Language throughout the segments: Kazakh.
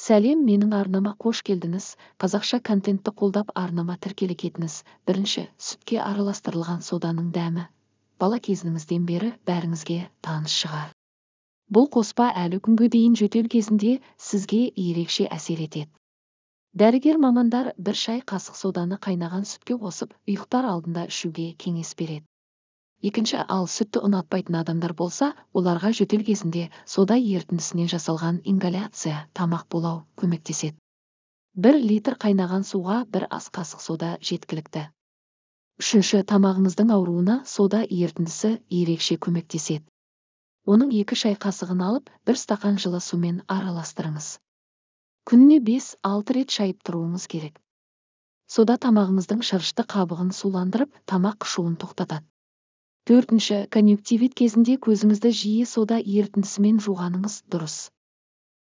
Сәлем, менің арнама қош келдіңіз! Қазақша контентті қолдап, арнама тіркеле кетіңіз. Бірінші, сүтке араластырылған соданың дәмі бала кезіңізден бері бәріңізге таныс шығар. Бұл қоспа әлі күнге дейін жөтел кезінде сізге ерекше әсер етеді. Дәрігер мамандар бір шай қасық соданы қайнаған сүтке қосып, ұйықтар алдында ішуге кеңес береді. Екінші, ал сүтті ұнатпайтын адамдар болса, оларға жөтел кезінде сода ерітіндісінен жасалған ингаляция, тамақ булау көмектеседі. 1 литр қайнаған суға бір ас қасық сода жеткілікті. Үшінші, тамағыңыздың ауруына сода ерітіндісі ерекше көмектеседі. Оның 2 шай қасығын алып, бір стақан жылы сумен араластырыңыз. Күніне 5-6 рет шайып тұруыңыз керек. Сода тамағыңыздың шырышты қабығын суландырып, тамақ қышуын тоқтатады. Төртінші, конъюнктивит кезінде көзіңізді жиі сода ерітіндісімен жуғаныңыз дұрыс.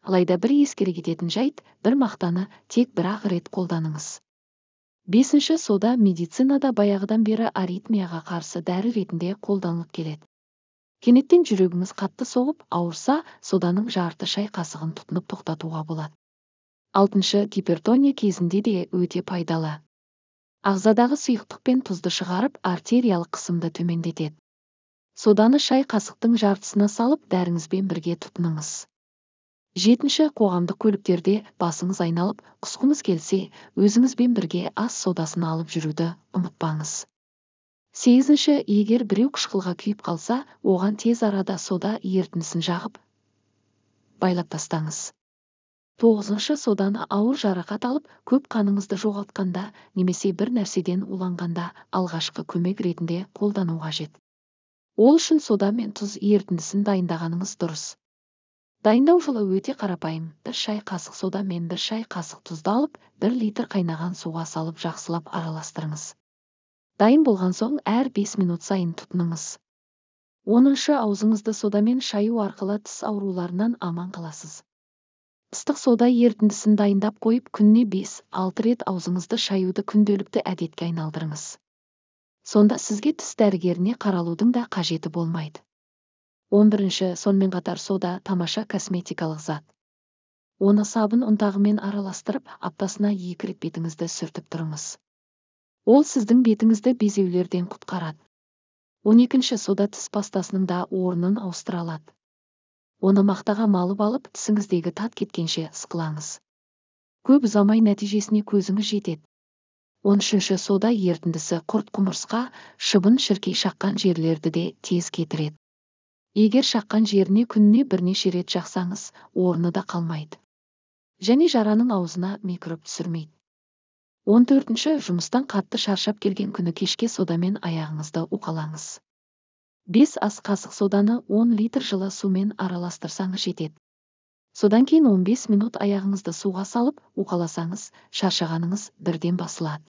Алайда бір ескере кететін жайт: бір мақтаны тек бір-ақ рет қолданыңыз. Бесінші, сода медицинада баяғыдан бері аритмияға қарсы дәрі ретінде қолданылып келеді. Кенеттен жүрегіңіз қатты соғып, ауырса, соданың жарты шай қасығын тұтынып тоқтатуға болады. Алтыншы, гипертония кезінде де өте пайдалы. Ағзадағы сұйықтық пен тұзды шығарып, артериялық қысымды төмендетеді. Соданы шай қасықтың жартысына салып, дәріңізбен бірге тұтыныңыз. Жетінші, қоғамдық көліктерде басыңыз айналып, құсқыңыз келсе, өзіңізбен бірге ас содасын алып жүруді ұмытпаңыз. Сегізінші, егер біреу қышқылға күйіп қалса, оған тез арада сода ерітіндісін жағып, байлап тастаңыз. Тоғызыншы, соданы ауыр жарақат алып, көп қаныңызды жоғалтқанда немесе бір нәрседен уланғанда алғашқы көмек ретінде қолдану қажет. Ол үшін сода мен тұз ерітіндісін дайындағаныңыз дұрыс. Дайындау жолы өте қарапайым: бір шай қасық сода мен бір шай қасық тұзды алып, 1 литр қайнаған суға салып, жақсылап араластырыңыз. Дайын болған соң әр 5 минут сайын тұтыныңыз. 10-шы, аузыңызды содамен шаю арқылы тіс ауруларынан аман қаласыз. Ыстық сода ерітіндісін дайындап қойып, күніне 5-6 рет аузыңызды шаюды күнделікті әдетке айналдырыңыз. Сонда сізге тіс дәрігеріне қаралудың да қажеті болмайды. 11-ші, сонымен қатар сода тамаша косметикалық зат. Оны сабын ұнтағымен араластырып, аптасына екі рет бетіңізді сүртіп тұрыңыз. Ол сіздің бетіңізді безеулерден құтқарады. 12-ші, сода тіс пастасының да орнын ауыстыра алады. Оны мақтаға малып алып, тісіңіздегі тат кеткенше ысқылаңыз. Көп ұзамай нәтижесіне көзіңіз жетеді. 13-ші, сода ерітіндісі құрт, құмырсқа, шыбын шіркей шаққан жерлерді де тез кетіреді. Егер шаққан жеріне күніне бірнеше рет жақсаңыз, орны да қалмайды және жараның аузына микроб түсірмейді. 14-ші, жұмыстан қатты шаршап келген күні кешке содамен аяғыңызды уқалаңыз. 5 ас қасық соданы 10 литр жылы сумен араластырсаңыз жетеді. Содан кейін 15 минут аяғыңызды суға салып уқаласаңыз, шаршағаныңыз бірден басылады.